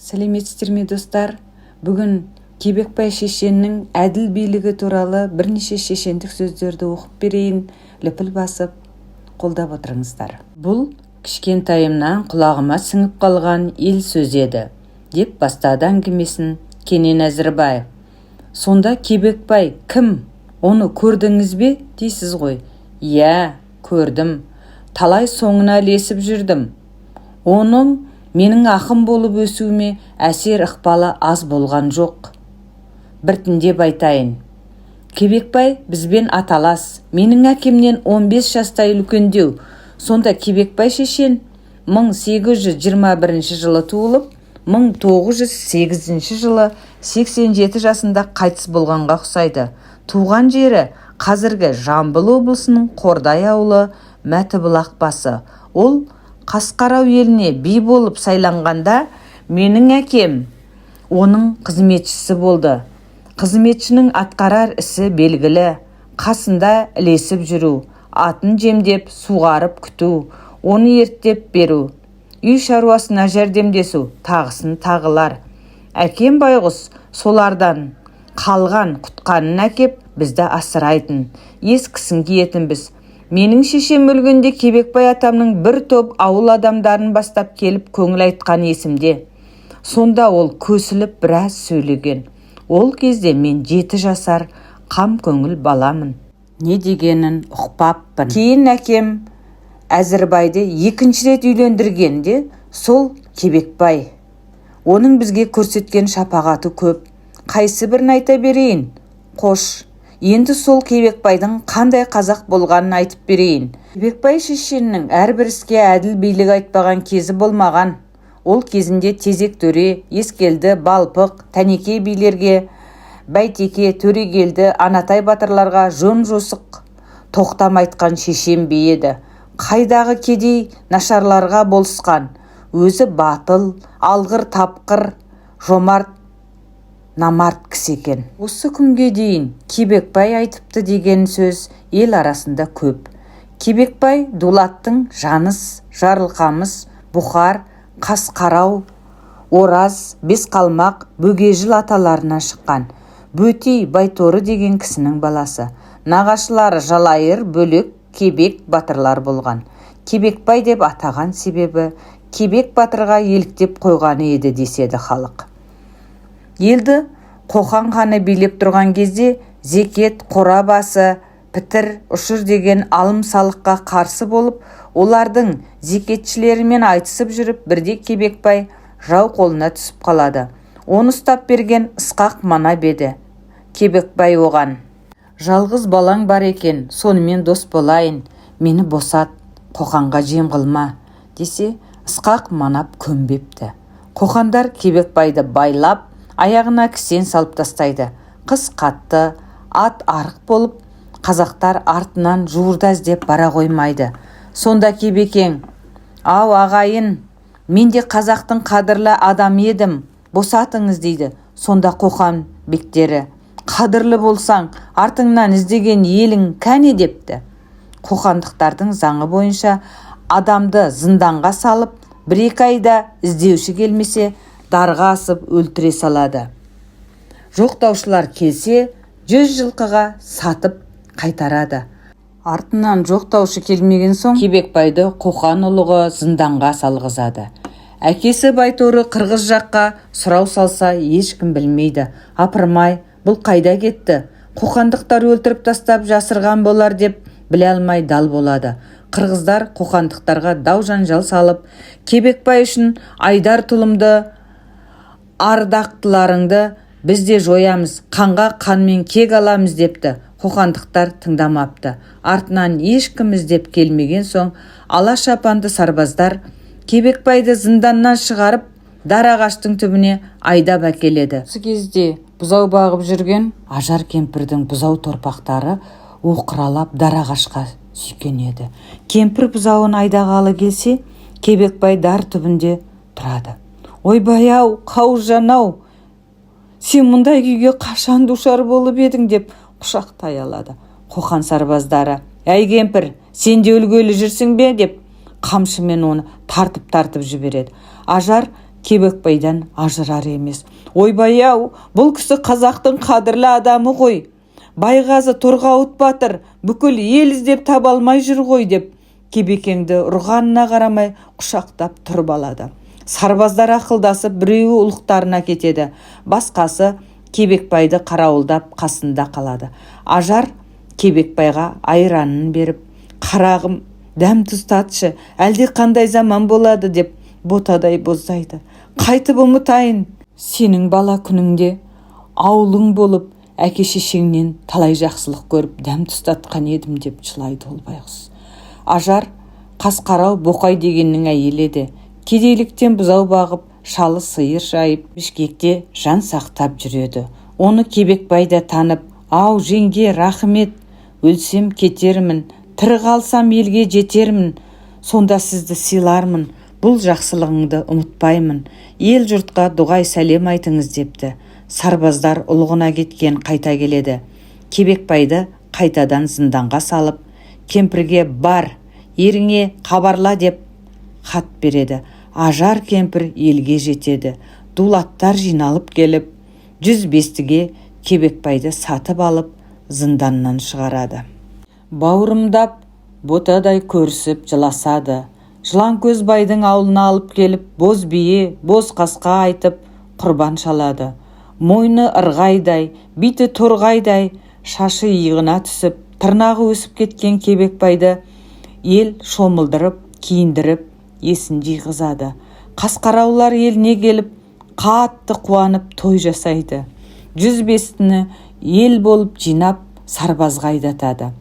Сәлеметсіздер ме, достар! Бүгін Кебекбай шешеннің әділ билігі туралы бірнеше шешендік сөздерді оқып берейін. Лүпіл басып, қолдап отырыңыздар. «Бұл кішкентайымнан құлағыма сіңіп қалған ел сөзі еді», – деп бастады әңгімесін Кенен Әзірбаев. «Сонда Кебекбай кім, оны көрдіңіз бе дейсіз ғой? Иә, көрдім, талай соңына ілесіп жүрдім. Оның менің ақын болып өсуіме әсер ықпалы аз болған жоқ. Біртіндеп айтайын. Кебекбай бізбен аталас, менің әкемнен 15 жастай үлкендеу. Сонда Кебекбай шешен 1821 жылы туылып, 1908 жылы 87 жасында қайтыс болғанға ұқсайды. Туған жері қазіргі Жамбыл облысының Қордай ауылы, Мәтібұлақ басы. Ол Қасқарау еліне би болып сайланғанда, менің әкем оның қызметшісі болды. Қызметшінің атқарар ісі белгілі: қасында ілесіп жүру, атын жемдеп, суғарып күту, оны ерттеп беру, үй шаруасына жәрдемдесу, тағысын тағылар. Әкем байғұс солардан қалған құтқанын әкеп, бізді асырайтын, ескісін киетінбіз. Менің шешем өлгенде Кебекбай атамның бір топ ауыл адамдарын бастап келіп, көңіл айтқаны есімде. Сонда ол көсіліп біраз сөйлеген. Ол кезде мен 7 жасар қам көңіл баламын, не дегенін ұқпаппын. Кейін әкем Әзірбайды екінші рет үйлендіргенде сол Кебекбай. Оның бізге көрсеткен шапағаты көп, қайсы бірін айта берейін? Қош, енді сол Кебекбайдың қандай қазақ болғанын айтып берейін. Кебекбай шешеннің әрбір іске әділ билік айтпаған кезі болмаған. Ол кезінде Тезек төре, Ескелді, Балпық, Тәнеке билерге, Бәйтеке, Төрегелді, Анатай батырларға жөн-жосық, тоқтам айтқан шешен би еді. Қайдағы кедей нашарларға болысқан. Өзі батыл, алғыр, тапқыр, жомарт, намарт кісі екен. Осы күнге дейін «Кебекбай айтыпты» деген сөз ел арасында көп. Кебекбай Дулаттың Жаныс, Жарылқамыс, Бұхар, Қасқарау, Ораз, Бесқалмақ, Бөгежіл аталарынан шыққан Бөтей Байторы деген кісінің баласы. Нағашылары Жалайыр, Бөлек, Кебек батырлар болған. Кебекбай деп атаған себебі Кебек батырға еліктеп қойғаны еді деседі халық. Елді Қоқан ханы билеп тұрған кезде зекет, қора басы, пітір, ұшыр деген алым салыққа қарсы болып, олардың зекетшілерімен айтысып жүріп, бірде Кебекбай жау қолына түсіп қалады. Оны ұстап берген Ысқақ манап еді. Кебекбай оған: «Жалғыз балаң бар екен, сонымен дос болайын, мені босат, Қоқанға жем қылма», – десе, Ысқақ манап көнбепті. Қоқандар Кебекбайды байлап, аяғына кісен салып тастайды. Қыс қатты, ат арық болып, қазақтар артынан жуырда іздеп бара қоймайды. Сонда Кебекең: «Ау, ағайын, мен де қазақтың қадірлі адамы едім, босатыңыз», – дейді. Сонда Қоқан бектері: «Қадірлі болсаң, артыңнан іздеген елің кәне?» – депті. Қоқандықтардың заңы бойынша адамды зынданға салып, 1-2 айда іздеуші келмесе, дарға асып өлтіре салады. Жоқтаушылар келсе, 100 жылқыға сатып қайтарады. Артынан жоқтаушы келмеген соң, Кебекбайды Қоқан ұлығы зынданға салғызады. Әкесі Байторы қырғыз жаққа сұрау салса, ешкім білмейді. Апырмай, бұл қайда кетті, қоқандықтар өлтіріп тастап жасырған болар деп, біле алмай дал болады. Қырғыздар қоқандықтарға дау жанжал салып: «Кебекбай үшін айдар тұлымды ардақтыларыңды біз де жоямыз, қанға қанмен кек аламыз», – депті. Қоқандықтар тыңдамапты. Артынан ешкім іздеп келмеген соң, ала шапанды сарбаздар Кебекбайды зынданнан шығарып, дар ағаштың түбіне айдап әкеледі. Осы кезде бұзау бағып жүрген Ажар кемпірдің бұзау торпақтары оқыралап дар ағашқа сүйкенеді. Кемпір бұзауын айдағалы келсе, Кебекбай дар түбінде тұрады. «Ойбай-ау, Қауыржан-ау, сен мұндай күйге қашан душар болып едің?» – деп құшақтай алады. Қоқан сарбаздары: «Әй, кемпір, сен де өлгелі жүрсің бе?» – деп, қамшымен оны тартып-тартып жібереді. Ажар Кебекбайдан ажырар емес. Ойбай-ау, бұл кісі қазақтың қадірлі адамы ғой, Байғазы Торғауыт батыр, бүкіл ел іздеп таба алмай жүр ғой, деп Кебекеңді ұрғанына қарамай құшақтап тұрып алады. Сарбаздар ақылдасып, біреуі ұлықтарына кетеді, басқасы Кебекбайды қарауылдап қасында қалады. Ажар Кебекбайға айранын беріп, қарағым, дәм тұз татшы, әлде қандай заман болады, деп ботадай боздайды. Қайтып ұмытайын, сенің бала күніңде ауылың болып, әке шешеңнен талай жақсылық көріп, дәм тұз татқан едім, деп жылайды ол байғұс. Ажар Қасқарау Боқай дегеннің әйелі еді. Кедейліктен бұзау бағып, шалы сиыр жайып, Бішкекте жан сақтап жүреді. Оны Кебекбай да танып, ау, жеңге, рахмет, өлсем кетермін, тірі қалсам елге жетермін, сонда сізді сыйлармын, бұл жақсылығыңды ұмытпаймын, ел жұртқа дұғай сәлем айтыңыз, депті. Сарбаздар ұлығына кеткен қайта келеді. Кебекбайды қайтадан зынданға салып, кемпірге бар, еріңе хабарла, деп хат береді. Ажар кемпір елге жетеді. Дулаттар жиналып келіп, 105-тіге Кебекбайды сатып алып, зынданнан шығарады. Бауырымдап, ботадай көрісіп жыласады. Жыланкөз байдың аулына алып келіп, боз бие, боз қасқа айтып, құрбан шалады. Мойны ырғайдай, биті торғайдай, шашы иығына түсіп, тырнағы өсіп кеткен Кебекбайды ел шомылдырып, киіндіріп, есін жиғызады. Қасқараулар еліне келіп, қатты қуанып той жасайды. 105-тіні ел болып жинап, сарбазға айдатады.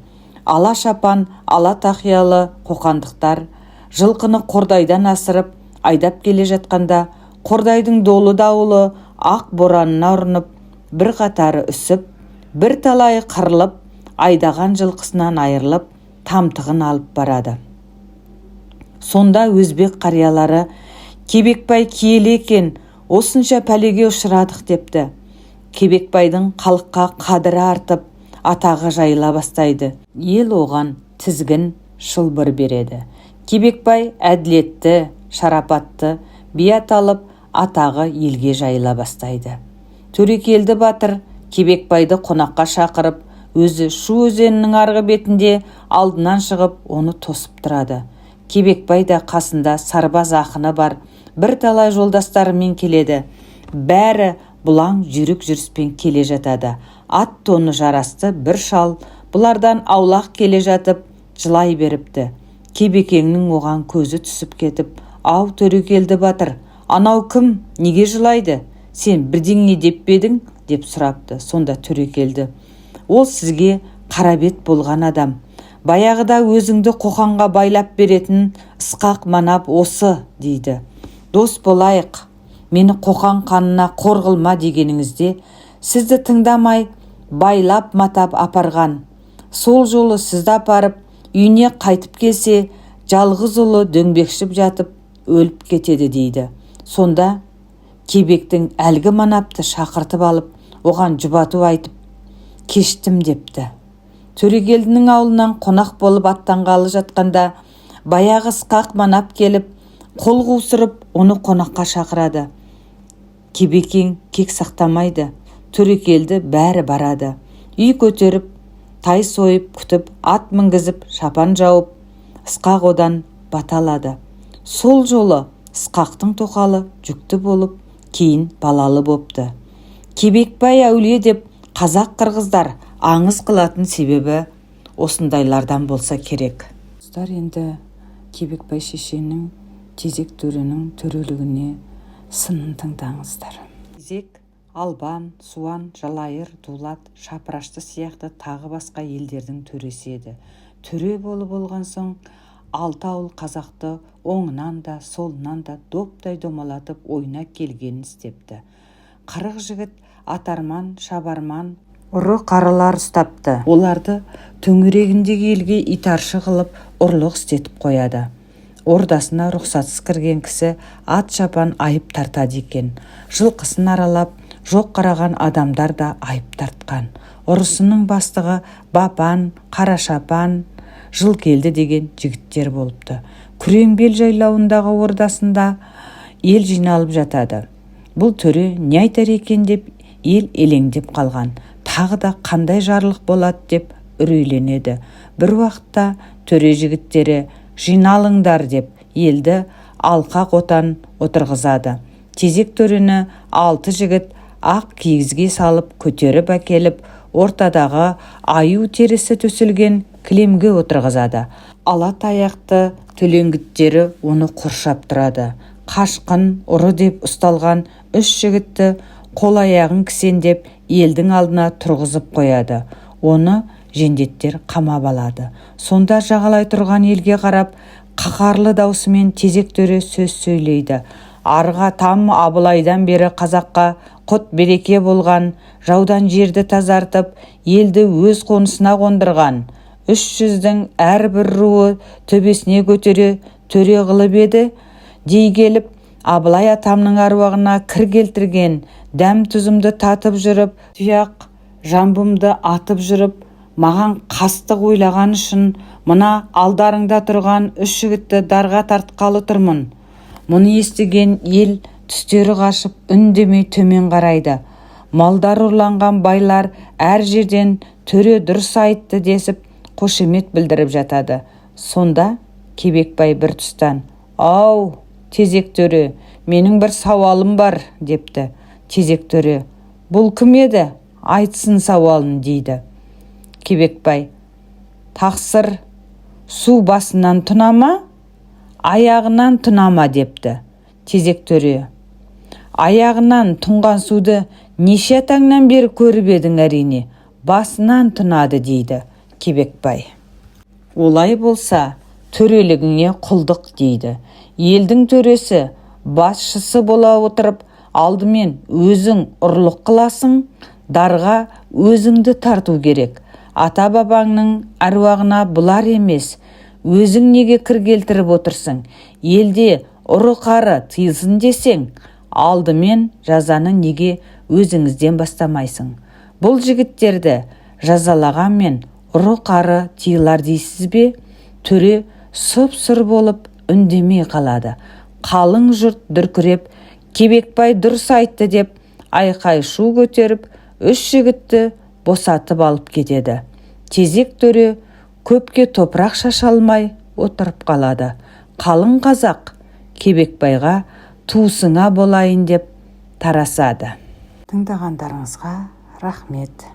Ала шапан, ала тақиялы қоқандықтар жылқыны Қордайдан асырып айдап келе жатқанда, Қордайдың долы дауылы ақ боранына ұрынып, бір қатары үсіп, бір талайы қырылып, айдаған жылқысынан айырылып, тамтығын алып барады. Сонда өзбек қариялары: Кебекбай киелі екен, осынша пәлеге ұшырадық, депті. Кебекбайдың халыққа қадірі артып, атағы жайыла бастайды. Ел оған тізгін, шылбыр береді. Кебекбай әділетті, шарапатты би аталып, атағы елге жайыла бастайды. Төрекелді батыр Кебекбайды қонаққа шақырып, өзі Шу өзенінің арғы бетінде алдынан шығып, оны тосып тұрады. Кебекбай да қасында сарбаз ақыны бар бірталай жолдастарымен келеді. Бәрі бұлаң жүйрік жүріспен келе жатады. Ат тоны жарасты бір шал бұлардан аулақ келе жатып, жылай беріпті. Кебекеңнің оған көзі түсіп кетіп, ау, Төрекелді батыр, анау кім, неге жылайды, сен бірдеңе деп пе едің, деп сұрапты. Сонда Төрекелді: ол сізге қарабет болған адам, баяғыда өзіңді Қоқанға байлап беретін Ысқақ манап осы, дейді. Дос болайық, мені Қоқан қанына қор қылма дегеніңізде, сізді тыңдамай байлап матап апарған. Сол жолы сізді апарып, үйіне қайтып келсе, жалғыз ұлы дөңбекшіп жатып өліп кетеді, дейді. Сонда Кебектің әлгі манапты шақыртып алып, оған жұбату айтып кештім, депті. Төрекелдінің аулынан қонақ болып аттанғалы жатқанда, баяғы Ысқақ манап келіп, қол қусырып, оны қонаққа шақырады. Кебекең кек сақтамайды. Төрекелді бәрі барады. Үй көтеріп, тай сойып күтіп, ат мінгізіп, шапан жауып, Ысқақ одан бата алады. Сол жолы Ысқақтың тоқалы жүкті болып, кейін балалы бопты. Кебекбай әулие деп қазақ, қырғыздар аңыз қылатын себебі осындайлардан болса керек. Достар, енді Кебекбай шешеннің Тезек төренің төрелігіне сынын тыңдаңыздар. Тезек Албан, Суан, Жалайыр, Дулат, Шапырашты сияқты тағы басқа елдердің төресі еді. Төре болып болған соң, алты ауыл қазақты оңынан да, солынан да доптай домалатып, ойына келгенін істепті. 40 жігіт атарман, шабарман, ұры қаралар ұстапты. Оларды төңірегіндегі елге итаршы қылып, ұрлық істетіп қояды. Ордасына рұқсатсыз кірген кісі ат шапан айып тартады екен. Жылқысын аралап, жоқ қараған адамдар да айып тартқан. Ұрысының бастығы Бапан, Қарашапан, Жылкелді деген жігіттер болыпты. Күреңбел жайлауындағы ордасында Ел жиналып жатады. Бұл төре не айтар екен деп ел елеңдеп қалған. Тағы да қандай жарлық болады деп үрейленеді. Бір уақытта төре жігіттері «Жиналыңдар!» деп елді алқа қотан отырғызады. Тезек төрені алты жігіт ақ киізге салып көтеріп әкеліп, ортадағы аю терісі төселген кілемге отырғызады. Ала таяқты төлеңгіттері оны қоршап тұрады. Қашқын, ұры деп ұсталған үш жігітті қол-аяғын кісендеп, елдің алдына тұрғызып қояды. Оны жендеттер қамап алады. Сонда жағалай тұрған елге қарап, қаһарлы даусымен Тезек төре сөз сөйлейді: «Арғы атам Абылайдан бері қазаққа құт береке болған, жаудан жерді тазартып, елді өз қонысына қондырған, үш жүздің әрбір руы төбесіне көтере төре қылып еді дей келіп, Абылай атамның аруағына кір келтірген, дәм-тұзымды татып жүріп, тұяқ жамбымды атып жүріп, маған қастық ойлаған үшін мына алдарыңда тұрған үш жігітті дарға тартқалы тұрмын». Мұны естіген ел түстері қашып, үндемей төмен қарайды. Малдары ұрланған байлар әр жерден «Төре дұрыс айтты» десіп, қошемет білдіріп жатады. Сонда Кебекбай бір тұстан: «Ау, Тезек төре, менің бір сауалым бар», – депті. Тезек төре: «Бұл кім еді? Айтсын сауалын», – дейді. Кебекбай: «Тақсыр, су басынан тұна ма, аяғынан тұна ма?» – депті. Тезек төре: «Аяғынан тұнған суды неше атаңнан бері көріп едің? Әрине, басынан тұнады», – дейді. Кебекбай: «Олай болса, төрелігіңе құлдық», – дейді. «Елдің төресі, басшысы бола отырып, алдымен өзің ұрлық қыласың. Дарға өзіңді тарту керек. Ата-бабаңның әруағына бұлар емес, өзің неге кір келтіріп отырсың? Елде ұры-қары тыйылсын десең, алдымен жазаны неге өзіңізден бастамайсың? Бұл жігіттерді жазалағанмен ұры-қары тыйылар дейсіз бе?» Төре сұп-сұр болып үндемей қалады. Қалың жұрт дүркіреп «Кебекбай дұрыс айтты» деп айқай-шу көтеріп, үш жігітті босатып алып кетеді. Тезек төре көпке топырақ шаша алмай отырып қалады. Қалың қазақ Кебекбайға «Туысыңа болайын» деп тарасады. Тыңдағандарыңызға рахмет.